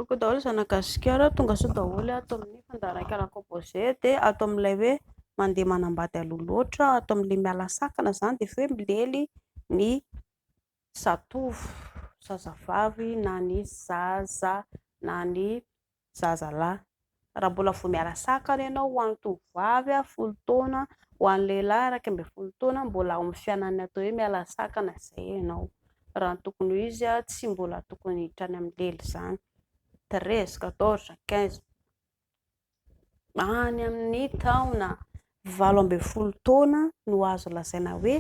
Coucou daholo zanak'i Gasikara, tonga soa daholo ato amin'ny fandaharan-kira composé dia ato amin'ilay hoe mandeha manambady aloha loatra, ato amin'ilay miala sakana izany dia efa hoe milely ny zatovo, zazavavy na ny zaza na ny zazalahy. Raha mbola vao miala sakana ianao ho an'ny tovovavy 10 taona, ho an'ny lehilahy 11 taona, mbola ao amin'ny fiainan'ny atao hoe miala sakana izay ianao. Raha ny tokony ho izy, tsy mbola tokony hiditra any amin'ny lely izany. 13, 14, 15, any amin'ny taona 18 taona no azo lazaina hoe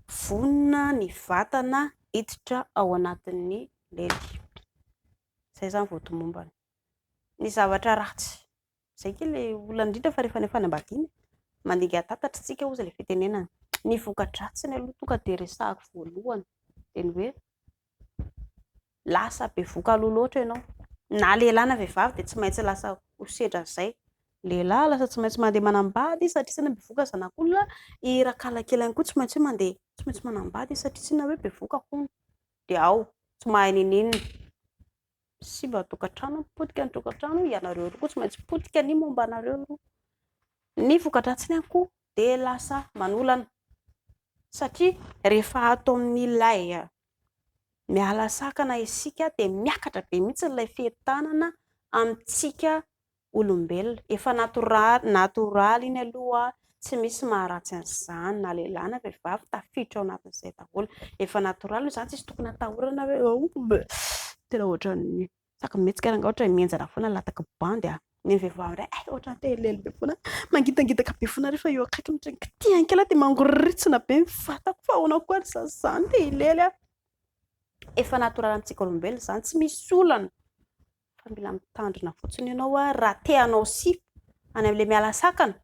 vonona ny vatana hiditra ao anatin'ny lely. Izay izany vao tomombana. Ny zavatra ratsy, izay kely ilay olana indrindra fa rehefa any amin'ny fanambadiana, mandinika tatatra isika hozy ilay fitenenana. Ny voka-dratsiny aloha tonga dia resahako voalohany dia ny hoe lasa bevoka aloha loatra ianao. Na lehilahy na vehivavy dia tsy maintsy lasa ho sedra an'izay. Lehilahy lasa tsy maintsy mandeha manambady satria tsy inona bevoka zanak'olona, i rakalakely ihany koa tsy maintsy hoe mandeha, tsy maintsy manambady satria tsy inona hoe bevoka hono. Dia ao, tsy mahay n'inon'inona. Simba ny tokantrano, potika ny tokantrano, ianareo roa koa tsy maintsy potika ny momba anareo roa. Ny voka-dratsiny ihany koa dia lasa manolana satria rehefa ato amin'ilay miala sakana isika dia miakatra be mihitsy ilay fehin-tanana amintsika olombelona. Efa natoraly, natoraly iny aloha, tsy misy maharatsy an'izany na lehilahy na vehivavy, tafiditra ao anatin'izay daholo. Efa natoraly io izany, tsisy tokony atahorana hoe tena ohatran'ny saka mihetsika rangahy, ohatran'ny mihenjana foana lataka bandy a. Ny vehivavy indray, hay ohatran'ny te hilely be foana, mangitangitaka be foana rehefa eo akaikiny, ohatran'ny kitihany kely aho dia mangoritsina be ny vatako fa ahoana koa ary za izany te hilely aho. Efa natoraly amintsika olombelona izany, tsy misy olana. Fa mila mitandrina fotsiny ianao raha te hanao sipa any amin'ilay miala sakana.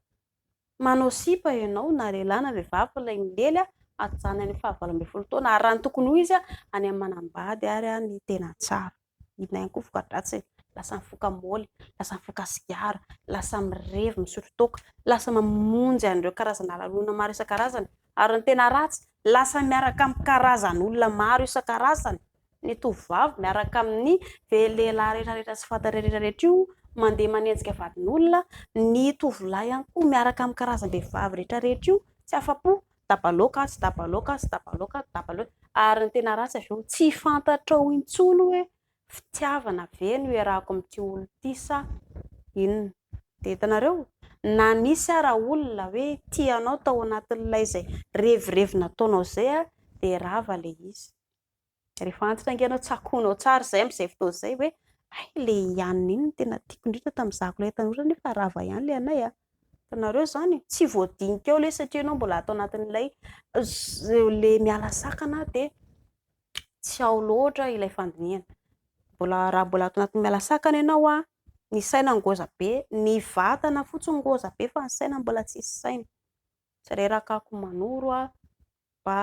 Manao sipa ianao na lehilahy na vehivavy fa ilay milely ajanona any amin'ny faha 18 taona ary raha ny tokony ho izy any amin'ny manambady ary ny tena tsara. Inona ihany koa voka-dratsiny? Lasa mifoka môly, lasa mifoka sigara, lasa mirevy misotro toaka, lasa mamonjy an'ireo karazana lanonana maro isan-karazany ary ny tena ratsy lasa miaraka amin'ny karazan'olona maro isan-karazany. Ny tovovavy miaraka amin'ny lehilahy rehetra rehetra tsy fantatra rehetra rehetra io mandeha manenjika vadin'olona, ny tovolahy ihany koa miaraka amin'ny karazam-behivavy rehetra rehetra io tsy afa-po, dabaloaka atsy, dabaloaka atsy, dabaloaka atsy, dabaloaka, ary ny tena ratsy avy eo tsy fantatrao intsony hoe fitiavana ve no iarahako amin'ity olona ity sa inona. Dia hitanareo, na nisy ara olona hoe tia anao tao anatin'ilay izay revirevy nataonao izay dia rava ilay izy. Rehefa antitra ange ianao tsakoinao tsara izay amin'izay fotoana izay hoe hay ilay i anona iny no tena tiako indrindra tamin'izaho ilay tanora nefa rava ihany ilay anay a. Hitanareo izany? Tsy voadinika ao ilay satria ianao mbola ato anatin'ilay ilay miala sakana dia tsy ao loatra ilay fandinihana. Mbola raha mbola ato anatin'ny miala sakana ianao a, ny saina ngôza be, ny vatana fotsiny ngôza be fa ny saina mbola tsisy saina. Tsy reraka ako manoro a, mba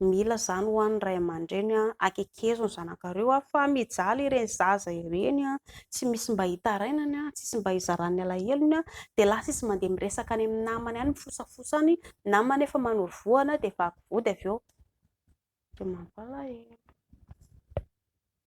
mila izany ho an'ny ray aman-dreny, akekezo ny zanakareo fa mijaly ireny zaza ireny, tsy misy mba hitarainany, tsisy mba hizarany ny alahelony, dia lasa izy mandeha miresaka any amin'ny namany any, mifosafosa any, namany efa manoro vohana dia vaky vody avy eo. Dia mampalahelo.